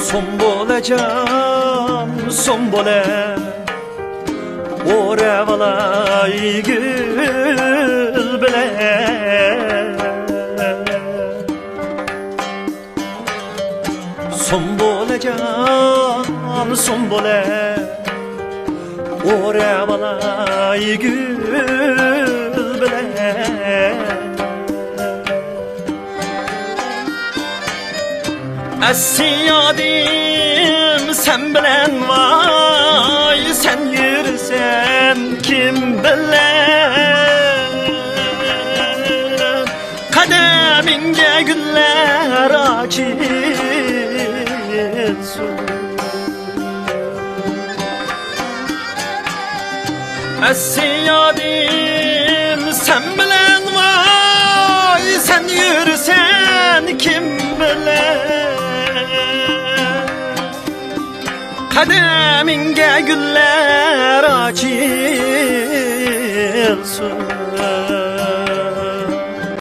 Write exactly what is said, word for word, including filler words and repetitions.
سۇمبۇلەجان، سۇمبۇلە، ئورىۋالاي گۈل بىلەن. سۇمبۇلەجان، سۇمبۇلە، ئورىۋالاي گۈل بىلەن. ئەسيادىم سەن بىلەن، ۋاي، سەن يۈرسەن كىم بىلەن؟ قەدىمىڭگە گۈللەر ئاچىلسۇن. ئەسيادىم سەن بىلەن، ۋاي، سەن يۈرسەن كىم بىلەن؟ قەدىمىڭگە گۈللەر ئاچىلسۇن.